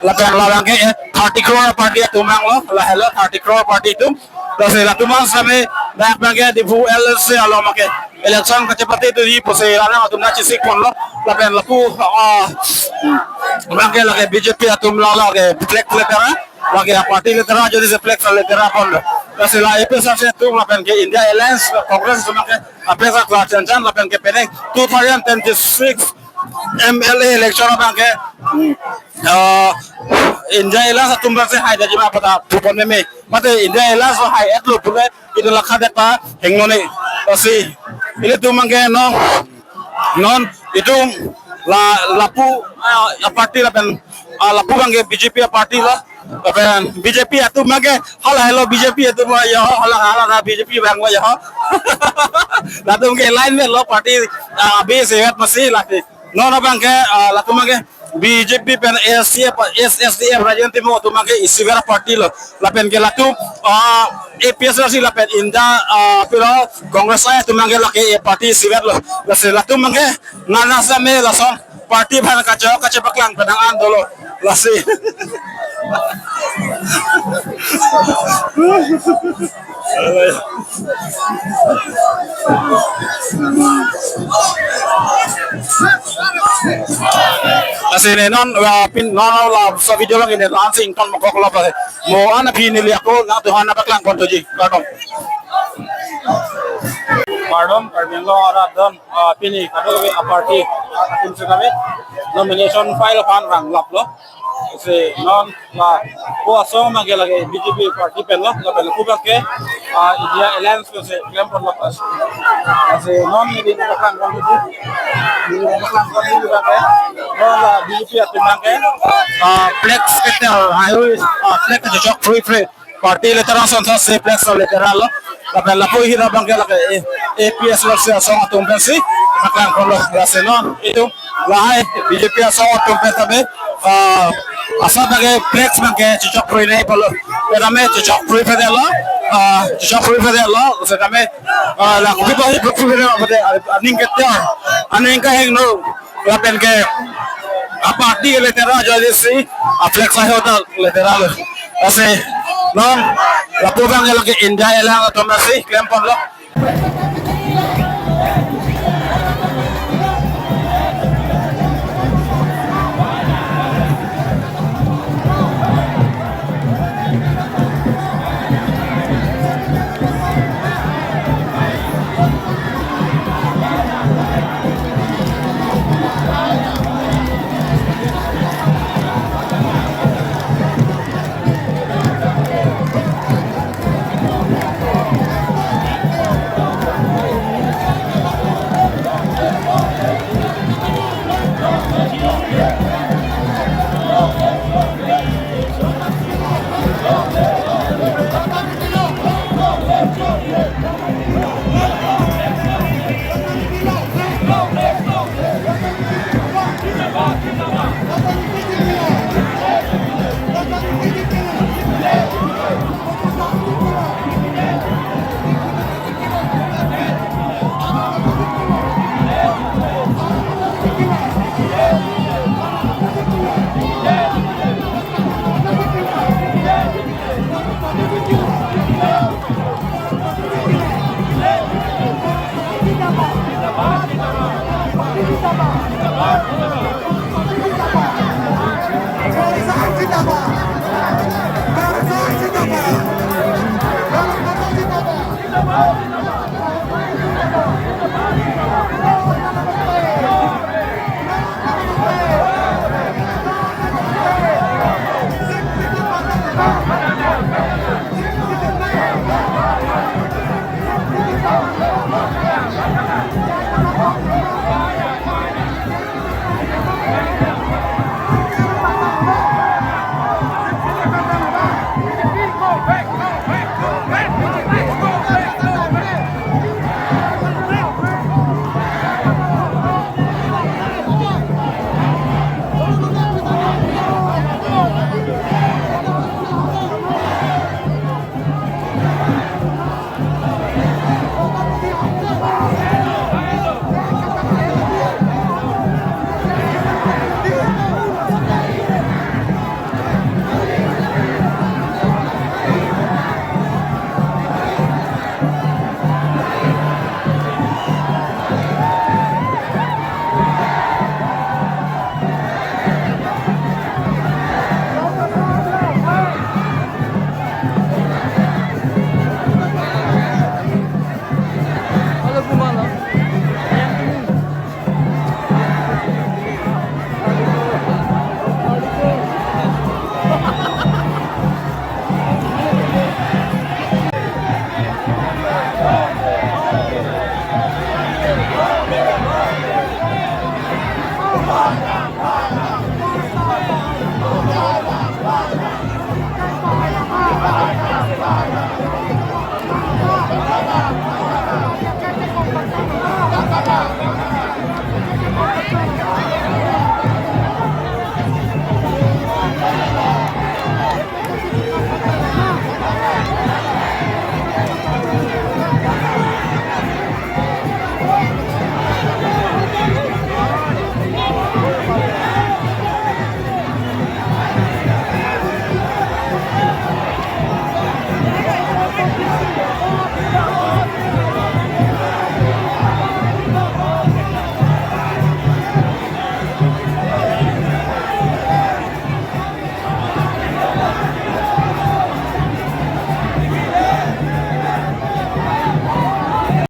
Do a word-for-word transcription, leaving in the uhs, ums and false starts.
Lapen labang ke, eh, thirty crore party atum abang lo, lahelo thirty crore party atum. Lasi latum abang same, dak abang ke Diphu L S A along abang ke election kachepate tu hi pusi alang atum nangchesik ponlo. Lapen lapu, ah, abang ke lake B J P atum lo, lake flag letera, lake party letera, jodi si flag letera ponlo. Lasi la A P H L C atum lapen ke India Alliance, Congress atum abang ke, ah, flag klar chanchan lapen ke penang two thousand twenty-six M L A election abang ke, hmm, ah, India Alliance atum abang si haidetji ma pu ta pu pon meme. Mate India Alliance lo hai-etlo pule, itum lakha det pa hingno ne. Lasi ilitum abang ke non, non itum la, lapu, ah, party lapen, ah, lapu abang ke B J P party lo. Lapen B J P atum abang ke, halahelo B J P atum yo, hala, hala na B J P abang yo. Latum ke line me lo party, ah, B S A masi lake. Non abang ke, ah, latum abang ke B J P pen S C F, S, S D F Rajen Timung atum abang ke isivet party lo. Lapen ke latum, ah, A P H L C lapen India, ah, pilo Congress ai atum abang ke lake party isivet lo. Lasi latum abang ke nana same lason party aphan kachok kachepaklang penang an dolo. Lasi. Lasi ne non, ah, pini non laso video abang ke ne ansi ington mokok lo pa. Mo an aphi neli ako nangtumphan nangpaklang pon thuji. Kardom. Kardom, Karbi Anglong arat don, ah, pini kadokave aparty atum setame nomination file aphan ranglaplo. Lasi non lapu asong abang ke lake B J P party pen lo, lapen lapu abang ke, ah, India Alliance pensi klem ponlo. Lasi non neli nangpaklang pon thuji. Neli nangpaklang pon thuji abang ke, non la B J P atum abang ke, ah, flag keter, ah, flag kechok free free. Party letera ason thotsi flag letera lo. Lapen lapu ahut abang ke lake, eh, A P H L C asong atum pensi nangpaklang ponlo. Lasi non itum lahai B J P asong atum pen tame, ah, asap abang ke flag abang ke chechok free nai pulo. Tame chechok free phe lo. Ah, chechok free phe lo. Lasi tame, ah, la kopi pa free phe lo, aning keter, aning kahingno. Lapen ke aparty letera jodi si, ah, flag ahut ta letera lo. Lasi non lapu abang ke lake India Alliance atum si klem ponlo.